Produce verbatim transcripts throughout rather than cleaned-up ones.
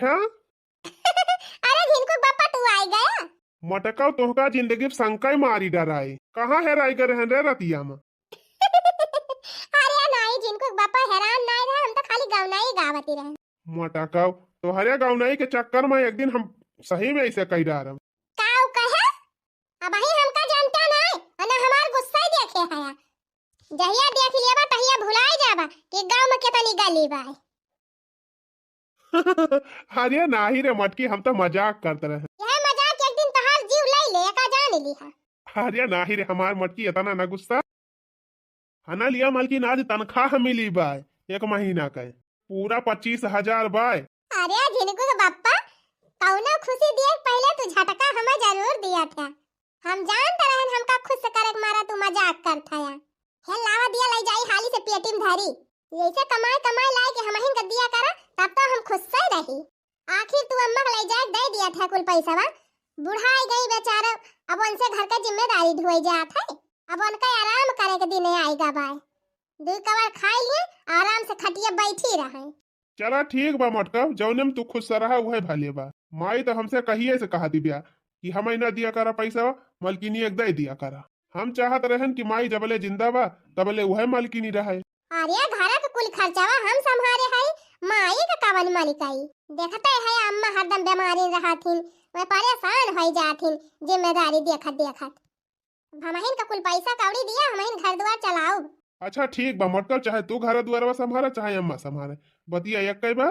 हाँ? अरे झिनकू के बापा, तू आइ गया? मटकव, तोहका जिंदगी में संकय मारी डराए। कहाँ हेराइ गए रहन रे रतिया में? अरे नाहीं, झिनकू के बापा हेरान नाहीं रहे, हम तो खाली गवनाई गावती रहे। मटकव, तोहरे गवनाई के चक्कर में एक दिन हम सही में ऐसे कई डारब। काऊ कहे? अबहीं हमका जानता नाहीं, अने हमार गुस्सा ही देखे हया। जहिया देख लेबा, तहिया भुलाए जाबा कि गाँव में केतनी गली बा। अरे नाहीं रे मटकी, हम तो मजाक करत रहे। यह मजाक एक दिन तोहार जीव लइ ले, एका जान लिहा। अरे नाहीं रे हमार मटकी, एतना ना गुस्सा। हना लिया मलकिन, आज तनख्वाह मिली बाय, एक महीना के, पूरा पच्चीस हजार बाय। अरे झिनकू के बप्पा, कउनो खुशी दिए के पहिले तू झटका हमें जरूर दिया था। हम जानत रहन हमका खुश करे के मारा तू मजाक करत हया। हे लावा दिया लइ जाई हाली से पेटी में धरी। जैसे कमाए कमाए लाए के हमहिन के दिया करा, तब तो हम खुश से रही। आखिर तू अम्मा के लइ जाए के दे दिया था कुल पैसवा। बुढ़ाई गई बेचारा, अब उनसे घर का जिम्मेदारी ढुआई जात है। अब उनका आराम करे के दिन आएगा बाय। दुई कवर खाई लिए, आराम से खटिया बैठी रहे। चला ठीक बा मटका, जौने में तू खुश रहा उहे भले बा। माई तो हमसे कहिए से कहा दिव्या कि हमें ना दिया करा पैसा, मलकिनी एक दे दिया करा। हम चाहत रहन कि माई जबले जिंदा बा तबले उहे मलकिनी रहे। अरे घर के कुल खर्चावा हम संभारे हई, माई के कवन मलिकाई? देखते है अम्मा हरदम बीमारी रहथिन, मैं परेशान होई जाथिन जिम्मेदारी देखत देखत। अब हमहिन का कुल पैसा कौड़ी दिया, हमहिन घर द्वार चलाउब। अच्छा ठीक बा मटका, चाहे तू घर दुआरवा संभारा चाहे अम्मा संभारे, बतिया एक बा,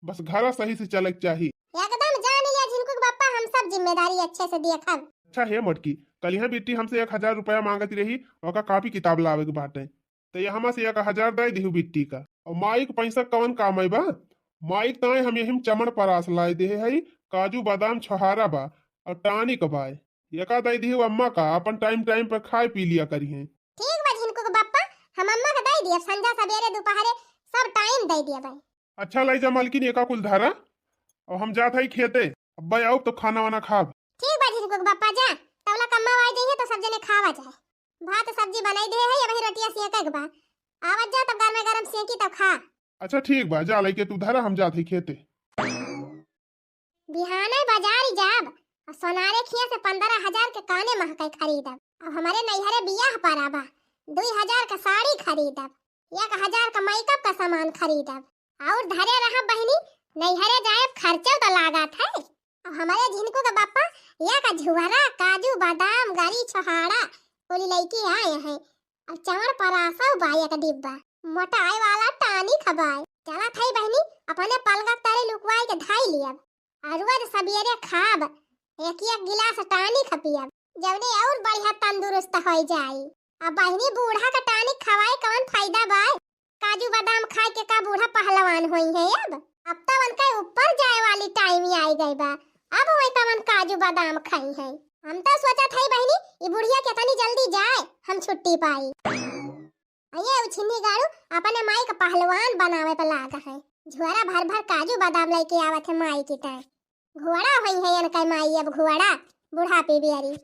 बस घर सही से चले के चाही। एकदम जान लिया झिनकू के बप्पा, हम सब जिम्मेदारी अच्छे से देखब। अच्छा हे मटकी, कलिहा बिट्टी हमसे एक हजार रुपया मांगत रही, ओका कापी किताब लावे के बाटे, तो ये हमा से एक हजार दे दिहु बिट्टी का। और माई के पैसा कवन काम है बा? माई के ताए हम यही में चमड़ परास लाए देहे हई, काजू बादाम छोहारा बा और टानिक बा। एका दे दिहु अम्मा का, अपन टाइम टाइम पर खाए पी लिया करी हैं। ठीक बा झिनकू के बप्पा, हम अम्मा का दे दिया, संझा सबेरे दोपहरे सब टाइम दे दिया भाई। अच्छा लइ जा मलकिन एका कुल धरा, और हम जात हई खेते, अब्बा आउब तो खाना वाना खाब। ठीक बा झिनकू के बप्पा, जा तौला कम्मा वाई जइहे तो सब जने खावा जाए। भात सब्जी बनाई दे है, अबही रोटिया सेके के बा। आवत जा तब गरमे गरम सेकी तब खा। अच्छा ठीक बा, जा लइके तू धरा, हम जात हई खेते। बिहाने बाजार जाब और सोनारे खिया से पन्द्रह हजार के काने महकई खरीदब। अब हमरे नैहरे बियाह परा बा, दुई हजार के साड़ी खरीदब, एक हजार का मेकअप का सामान खरीदब। और धरे रहब बहिनी, नैहरे जाएब खर्चो तो लागत है। अब हमरे झिनकू के बप्पा या का झुहरा, काजू, बादाम, गरी, छोहाड़ा कुल लइके आए हैं। अब चमड़ परासो बा एक डिब्बा, मोटाए वाला टानिक बाय। चलत हई बहिनी, अपने पलंग तरे लुकवाई के धाई लियब। और रोज सबेरे खाब, एक एक गिलास टानिक पियब, जौने और बढ़िया तंदुरुस्त होई जाई। अब बहिनी बूढ़ा का टानिक खवाए कवन फायदा बाय? काजू बादाम खाए के का बूढ़ा पहलवान होई है अब? अब तो उनका ऊपर जाए वाली टाइम आई गई बा, अब वही तवन काजू बादाम खाई है। हम तो सोचत हई बहिनी, ई बुढ़िया केतनी जल्दी जाए, हम छुट्टी पाई। अये उछिन्नी गाड़ू अपने माई का पहलवान बनावे पर लाग है। झोरा भर भर काजू बादाम लइके आवत है माई की ताई। घोड़ा होई है इनका माई अब घोड़ा, बुढ़ापे बियरी।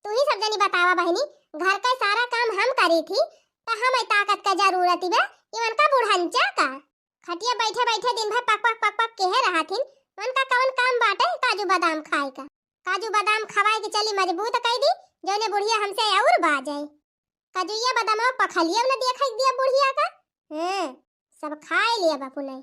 तू ही सब जनी बतावा बहिनी, घर का सारा काम हम करी थी, तो हम ताकत का जरूरत बा, इवन का बुढ़ंचा का? खटिया बैठे बैठे दिन भर पक पक पक पक केहे रहा थिन, उनका कौन काम बाटे काजू बादाम खाए का? काजू बादाम खवाए के चली मजबूत कई दी, जौने बुढ़िया हमसे और बाजे। काजुइया बादामा पखलिया न देखाई दिया बुढ़िया का। हैं, सब खाए लिया बापू ने।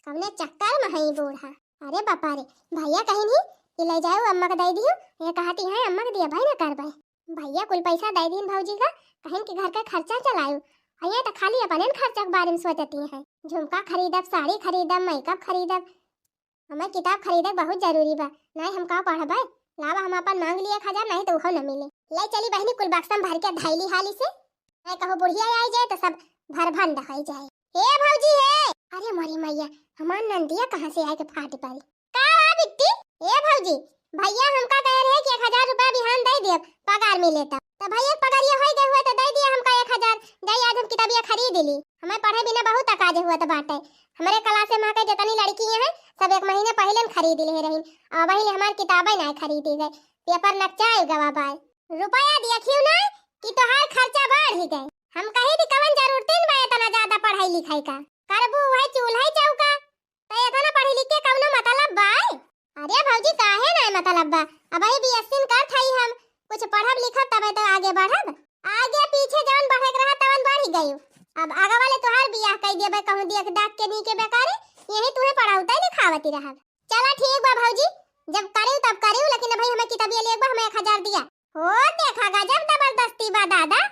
कवने चक्कर में है ई बूढ़ा? अरे बापा रे, भैया कहीं नहीं कि ले जाओ अम्मा का दे दियो, ये कहती है अम्मा के दिया भाई ना करबे। भैया कुल पैसा दे दीन भौजी का, कहीं के घर का खर्चा चलायो। अये तो खाली अपने खर्चा के बारे में सोचती है। झुमका खरीदब, साड़ी खरीदब, मेकअप खरीदब, हमें किताब खरीदे के बहुत जरूरी बा, नहीं हम का पढ़बे? लावा हम अपन मांग लिए एक हजार, नहीं तो उहो न मिले। ले चली बहिनी, कुल बक्सम भर के धैली हाली से, नहीं कहूँ बुढ़िया आई जाए तो सब भरभंड हो जाए। हे भौजी हे, अरे मोरी मैया, हमार नंदिया कहाँ से आए के फाट पड़ी? का बा बिट्टी? ए भौजी, भैया हमका कहे रहे कि एक हजार रुपया बिहान दे देब, पगार मिले तब। तो भैया के पगारिया होई गए हुए तो दे दिया हमका एक हजार, जाई आज हम किताबिया खरीद ली, हमें पढ़े बिना बहुत अकाज हुआ तो बाटे। हमरे क्लास में के जितनी लड़की हैं, सब एक महीने पहले न खरीद ले रही, और वही हमार किताबें ना खरीदी गए, पेपर नकचाए गवा बाय। रुपया देखियो ना कि तोहार खर्चा बढ़ ही गए। हम कही थी कवन जरूरत न बा इतना ज्यादा पढ़ाई लिखाई का, करबू वही चूल्हा ही चौका। त एतना पढ़ी लिख के कउनो मतलब बा? अरे भौजी, काहे नाहीं मतलब बा? अबहीं बीएससी करत हई हम, कुछ पढ़ब लिखब तबे तो आगे बढ़ब। आगे पीछे जउन बढ़े के रहा तउन बढ़ि गइउ। अब आगे वाले तोहार बियाह कइ देबे कहूँ देख दाख के नीके बेकारे, यहीं तुहें पढ़ाउतइ लिखावती रहब। चला ठीक बा भौजी, जब करिउ तब करिउ, लेकिन अबहीं हमें किताबिया लेके बा, हमें एक हजार दिया। हो देखा गजब जबरदस्ती बा दादा,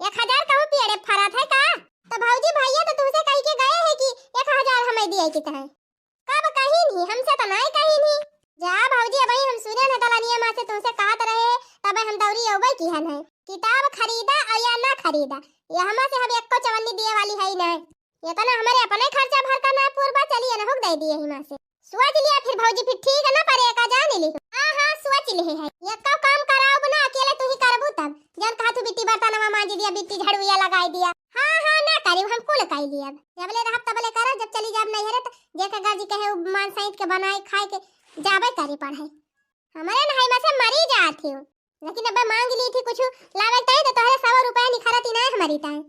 एक हजार कहूँ पेड़े फरत है का? त भौजी भइया तो तुहसे कहि के गए हैं कि एक हजार हमें दिए के तहे। कब कहिन ही? हमसे तो नाहीं कहिन ही। जा भौजी, अबहीं हम सुनेन है दलनिया मा से तुहसे कहत रहे, तबे हम दौरी अउबे किहन है। किताब खरीदा अउ या ना खरीदा, यहमा से हम एक्को चवन्नी दिए वाली हई नाहीं। एतना हमरे अपने खर्चा भर का ना पूरबा, चली एनहू के दइ दिए ही मा से। सोच लिया फिर भौजी, फिर ठीक है ना परे का जान ली। हाँ, हाँ, सोच लिहे है। एक्को काम कराउब ना, अकेले तुहीं करबू तब। जउन कहत हू बिट्टी बर्तनवा माँजि दिया, बिट्टी झड़ुइया लगाइ दिया। हाँ, हाँ, ना करिउ, हम कुल कइ लियब। जबले रहब तबले करब, जब चली जाब नइहरे त जेके गर्जी कहे उ मान सैत के बनाए खाए के जाबे करी पढ़े। हमरे नहाई मा से मरी जात ही। लेकिन अबे माँगि ली थी कुछ लावे के ताईं, त तोहरे सौ रुपया निखरत ही नाहीं हमरी ताईं।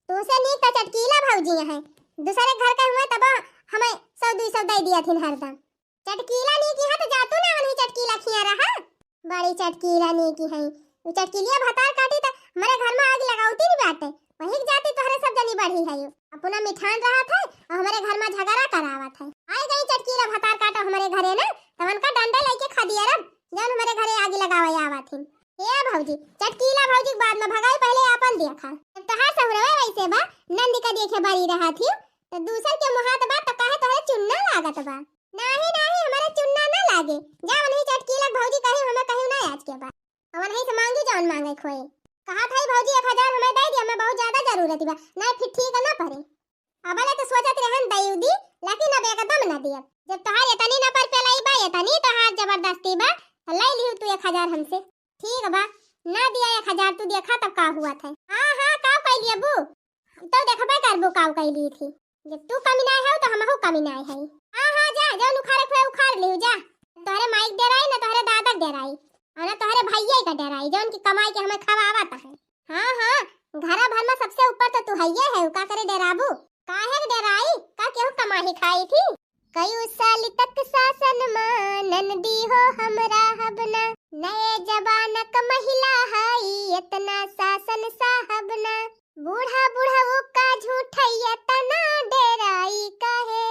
तुहसे नीक त चटकीला भौजी हैं, दूसरे घर के हुए तब हमें सौ दुइ सौ दइ दिया थिन हरदम। चटकीला नीक यहाँ त जातू ना वनही चटकीला खिया रहा। बड़ी चटकीला नीक हैं। उ चटकीलिया भतार काटी त हमरे घर मा आगि लगाउती नहीं बाटे। वही के जाती तोहरे सब जनी बढ़ी है। अपना मिठान रहत है अउ हमरे घर मा झगड़ा करावत है। आइ गई चटकीला भतार काटो हमरे घरे ना, तवन का डंडा लइके खदियरब, जउन हमरे घरे आगि लगावे आवत ही। ए भौजी, चटकीला भौजी के बाद मा भगाई, पहिले आपन देखा। जब तोहार सहुरवे वइसे बा, नंदी का देखे बरी रहत ही, त दूसर के मुहात बा, त काहे तोहरे चुन्ना लागत बा? नाहीं, नाहीं, हमरे चुन्ना ना लागे। जा वनही चटकीला भौजी कहिउ, हमें कहिउ ना आज के बाद। अउ वनही से माँगी जउन माँगे खोए। कहत हई भौजी एक हजार हमें दइ दिया, हमें बहुत ज्यादा जरूरत बा। नाहीं फिर ठीक ना परे। अबले तो सोचत रहन दइ दी, लेकिन अब एकदम ना दियब। जब तोहार एतनी ना पर पेलाई बा, एतनी तोहार जबरदस्ती बा, त लइ लिहू तू एक हजार हमसे। ठीक बा, ना दिया एक हजार, तू देखा तब का हुआ था। हाँ, हाँ, का कइली अबू? तो देखबे करबू का कइली थी। जब तू कमी नाहीं हउ, त हमहू कमी नाहीं हई। हाँ, हाँ, जा, जउन उखाड़े के हुए उखाड़ लिहू, जा। तोहरे माई के डेराई, ना तोहरे दादा के डेराई, अउ ना तोहरे भइया के डेराई, जउन की कमाई के हमें खवावत है। हाँ, हाँ, घरा भर मा सबसे ऊपर तो तू हइये है, का करे डेराबू? काहे के डेराई? का केहू कमाही खाई थी? कई साल तक सासन मा ननदी हो हम रहब ना, नए जमाना क महिला हई, एतना सासन सहब ना। बूढ़ा बुढ़ऊ का झूठै एतना डेराई काहे?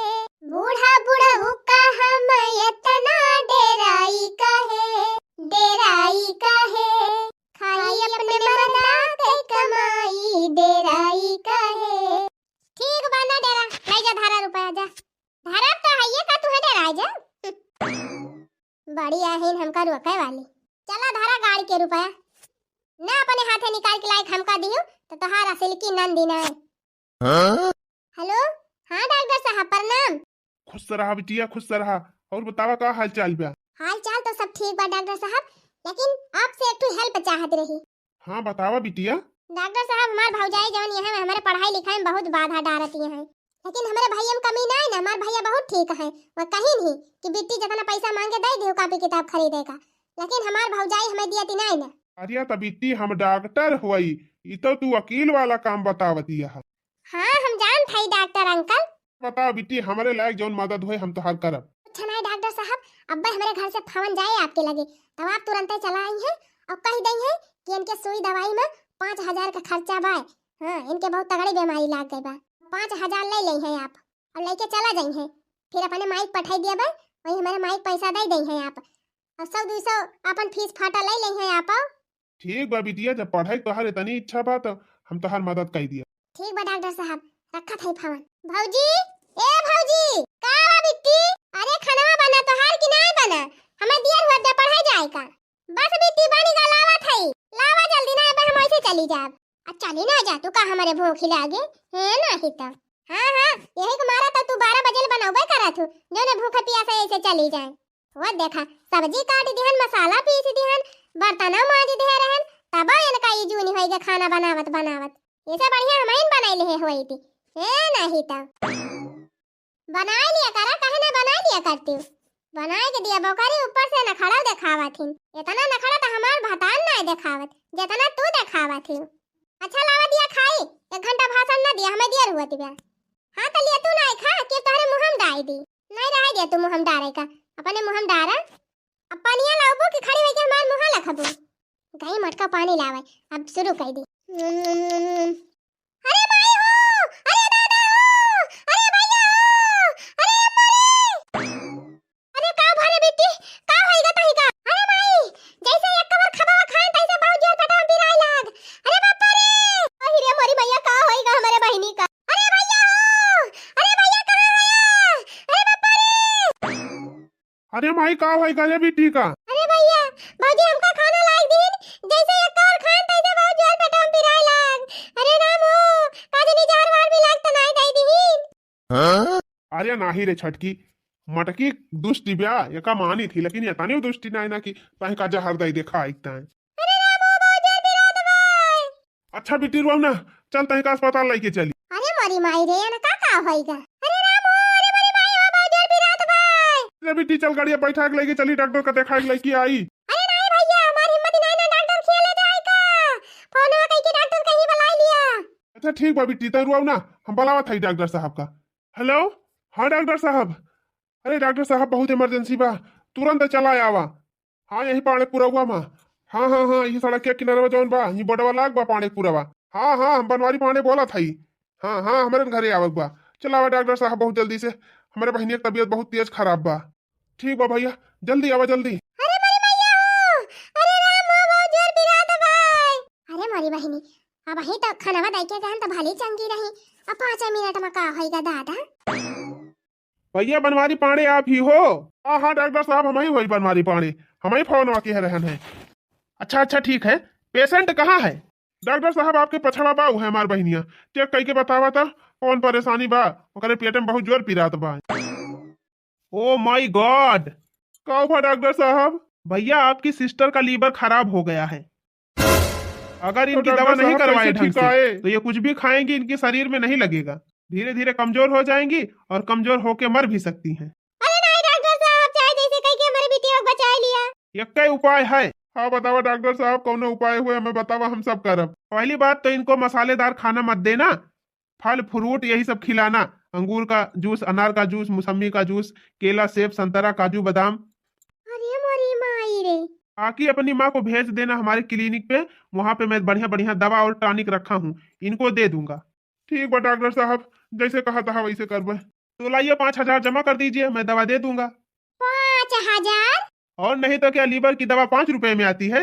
बूढ़ा बुढ़ऊ का हम एतना डेराई काहे? डेराई काहे? खाई अपने मर्दा के कमाई, डेराई काहे? ठीक बा, ना डेरा, लइ जा, धरा रुपया, जा। धरा तो हइये का, तू है डेराए जा। बड़ी आहिन हमका रोके वाली। चला धरा गाड़ी के रुपया। ना अपने हाथे निकाल के लाइक हमका दिहू, त तोहार असली की नंदी ना है। हाँ? हेलो, हाँ डॉक्टर साहब, प्रणाम। खुश रहा बिटिया, खुश रहा। अउर बतावा, का हाल चाल बा? हाल चाल तो सब ठीक बा डॉक्टर साहब, लेकिन आपसे एक ठो help चाहत रही। हाँ, बतावा बिटिया। डॉक्टर साहब, हमार भौजाई जउन यहाँ हमरे पढ़ाई लिखाई मा बहुत बाधा डारत ही हैं, लेकिन हमरे भइया मा कमी नाहीं ना, हमार भइया बहुत ठीक हैं। वो कहिन ही कि बिट्टी जेतना पैसा माँगे दइ दिहू कापी किताब खरीदे का, लेकिन हमार भौजाई हमें दियत ही नाहीं ना। अरे त बिट्टी, हम डॉक्टर होई, ई तो तू वकील वाला काम बतावत ही है। हाँ, हम जानत हई डॉक्टर अंकल। बताओ बिट्टी, हमरे लायक जउन मदद होए हम तोहार करब। कुछ नाहीं डॉक्टर साहब, अब्बे हमरे घर से फोन जाए आपके लगे, तब आप तुरंते चला अइहैं अउर कहि दइहैं कि इनके सुई दवाई मा पाँच हजार क खर्चा बा। हाँ, इनके बहुत तगड़ी बेमारी लाग गई बा। पाँच हजार लइ लइहैं आप अउर लइके चला जइहैं, फिर अपने माई क पठाई दिया बा, वहीं हमरे माई क पैसा दइ दइहैं आप, अउर सौ दुइ सौ आपन फीस फाटा लइ लइहैं आप। ठीक बा बिटिया, जब पढ़ाई क तोहार एतनी इच्छा बा त हम तोहार मदद कइ दिया। ठीक बा डॉक्टर साहब, रखत हई फोन। भौजी, ए भौजी, का बा बिट्टी? अरे खनवा बना तोहार कि नाहीं बना? हमें दियर हुआ दे पढ़ाई जाए का। बस बिट्टी बनी गा, लावत हई, लावा जल्दी, ना अबे हम ऐसे चली जाब। आ चली ना जा तू, का हमरे भूख लागे? हे नाहीं त। हाँ, हाँ, यही के मारा त तू बारह बजे ले बनौबे करत हू, जौने भूखे पियासे ऐसे चली जाए। वो देखा, सब्जी काट दिहन, मसाला पीस दिहन, बर्तनों मांज दे रहन, तबो इनका ई जूनी होई के खाना बनावत बनावत। इसे बढ़िया हमइन बनाई लिहे होई थी। ए, नहीं तो। बनाई लिया करा, कहे ना बनाई लिया करती हूँ। बनाई के दिया बोकरी ऊपर से नखड़ा देखावत हिन। इतना नखड़ा तो हमार भतान ना देखावत, जितना तू देखावत ही। अच्छा लावा दिया खाई, एक घंटा भाषण ना दिया, हमें दियर हुआ तिबा। हाँ तो लिया तू ना खा, कि तोहरे मुँह में डाई दी। नहीं रहे दे तू मुँह हम डारे का, अपने मुँह हम डारा। अब पनिया लाबू कि खड़ी होइके हमार मुँह लखबू? गई मटका पानी लावे, अब शुरू कर दी। अरे माई हो, अरे दादा हो, अरे भैया हो, अरे अम्मा रे। अरे का भरे बिट्टी, का होइगा तही का? अरे माई, जैसे एक कबर खबावा खान तैसे बहुत जोर पेटवा में पिराए लाग। अरे बापा रे, अरे रे मोरी मैया, का होइगा हमरे बहिनी का? अरे भैया हो, अरे भैया कहाँ है? अरे बापा रे। अरे माई, का होइगा रे बिट्टी का? अरे भैया, भौजी हमका खाना लाग दीन, जैसे एक कबर खान तैसे बहुत जोर पेटवा में पिराए लाग। अरे राम हो, का जनी जहर वार भी लाग त नाई दे दीन। अरे नाही रे छटकी, मटकी दुष्टी ब्या, एका मानी थी, लेकिन ये तनी दुष्टी नाही ना कि तहीं का जहर दई देखा एक तैं। अरे राम हो, बहुत जोर पिरात बा। अच्छा बिट्टी रुआऊ ना, चल तहीं का अस्पताल लइके चली। अरे मोरी माई रे, एन का का होइगा? अरे राम हो, अरे मोरी माई हो, बहुत जोर पिरात बा। अरे बिट्टी चल गाड़िया बैठा के लइके चली, डॉक्टर का देखा के लइके आई। अरे नाही भैया, हमार हिम्मत नाही ना, डॉक्टर खिया ले जाए का। फोनवा कइके डॉक्टर कहीं बुलाई लिया। अच्छा ठीक बा बिट्टी, तैं रुआऊ ना, हम बुलावत हई डॉक्टर साहब का। हेलो, हाँ डॉक्टर साहब। अरे डॉक्टर साहब, बहुत इमरजेंसी बा, तुरंत चला आवा। हाँ, यही पाड़े पुरवा मा। हाँ हाँ हाँ, यही सड़क के किनारे जौन बा, यही बोर्डवा लाग बा पाड़े पुरवा। हाँ हाँ, हम बनवारी पांडे बोलत हई। हाँ हाँ, हमरे घरे आवक बा। चला आवा डॉक्टर साहब, बहुत जल्दी से। हमरे बहिनिया के तबीयत बहुत तेज खराब बा। ठीक बा भैया, जल्दी आवा जल्दी। अरे मोरी मैया हो, अरे राम हो, बहुत जोर पिरात बा। अरे मोरी बहिनी, अबहीं तो खनवा दइके गहन तो भली चंगी रही, अब पाँच मिनट मा का होइगा दादा? भैया बनवारी पांडे आप ही हो? हाँ हाँ डॉक्टर साहब, हमही होई बनवारी पांडे, हमही फोनवा किहे रहन है। अच्छा अच्छा ठीक है, पेशेंट कहाँ है? डॉक्टर साहब आपके पछवा बा, उहे हमार बहिनिया। चेक कइके बतावा त कौन परेशानी बा, ओकरे पेट में बहुत जोर पिरात बा। Oh my God! का हुआ डॉक्टर साहब? भैया आपकी सिस्टर का लीवर खराब हो गया है। अगर तो इनकी दवा डॉक्टर नहीं साहब करवाए कैसे ढंग ठीक से आए? तो ये कुछ भी खाएंगी, इनके शरीर में नहीं लगेगा, धीरे धीरे कमजोर हो जाएंगी और कमजोर होके मर भी सकती हैं। अरे नहीं डॉक्टर साहब, चाहे जैसे कइके हमरे बिटिया को बचाए लिया। यक्के उपाय है। हाँ बतावा डॉक्टर साहब, कौनो उपाय हुए हमें बतावा, हम सब करब। पहली बात तो इनको मसालेदार खाना मत देना, फल फ्रूट यही सब खिलाना, अंगूर का जूस, अनार का जूस, मौसम्मी का जूस, केला, सेब, संतरा, काजू, बादाम। अरे मोरी माई रे। बाकी अपनी माँ को भेज देना हमारे क्लिनिक पे, वहाँ पे मैं बढ़िया बढ़िया दवा और टॉनिक रखा हूँ, इनको दे दूंगा। ठीक बा डॉक्टर साहब, जैसे कहा तहा वैसे करबे। तो लाइए पाँच हजार जमा कर दीजिए, मैं दवा दे दूंगा। पाँच हजार? और नहीं तो क्या, लीवर की दवा पाँच रुपए में आती है?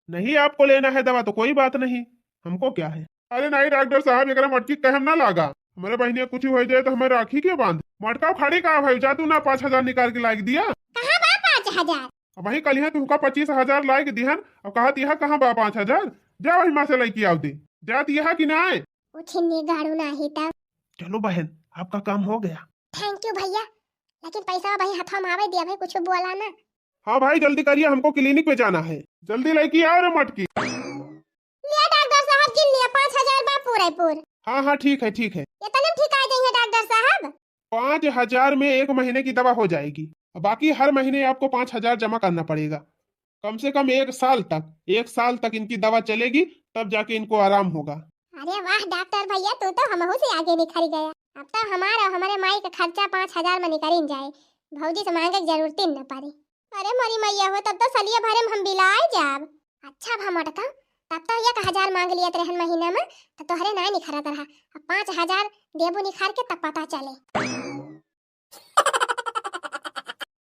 नहीं आपको लेना है दवा तो कोई बात नहीं, हमको क्या है। अरे नहीं डॉक्टर साहब, एकरा मटकी कहम ना लागा, हमरे बहिनिया कुछ हो जाए तो हमें राखी के बांध। मटका खड़ी का भाई, जा तू ना पाँच हजार निकाल के लाइक दिया। कहाँ बा पाँच हजार? अब वही कल यहाँ तुमका पच्चीस हजार लाइक दिहन, अब कहा तिहा कहाँ बा पाँच हजार? जा वही माँ से लइके आव दे, जा तिहा कि ना आए? उठिन ने गाड़ू ना ही तब। चलो बहन, आपका काम हो गया। Thank you भैया, लेकिन पैसा भाई हथवा में आवे दिया भाई, कुछ बोला ना। हाँ भाई, जल्दी करिए, हमको क्लिनिक पे जाना है। जल्दी लेके आओ रे मटकी। लिया डॉक्टर साहब, गिन लिया, पाँच हजार बा पूरे पूर। हाँ हाँ, ठीक है, ठीक है। इतने में ठीक आ जाइए डॉक्टर साहब। पाँच हजार में एक महीने की दवा हो जाएगी, बाकी हर महीने आपको पाँच हजार जमा करना पड़ेगा। कम से कम एक साल तक, एक साल तक इनकी दवा चलेगी, तब जाके इनको आराम होगा। अरे वाह डॉक्टर भैया, तू तो हमहू से आगे निखर गया। अब तो हमार और हमारे माई का खर्चा पाँच हजार में निकल जाए, भौजी से मांगे की जरूरत ही न पड़े। अरे मोरी मैया हो, तब तो सलिया भरे में हम बिलाए जाब। अच्छा भा मोटका, तब तो एक हजार मांग लियत रहन महीना में, तो तोहरे नाय निखरत रहा। अब पाँच हजार देबू निखार के, तब पता चले।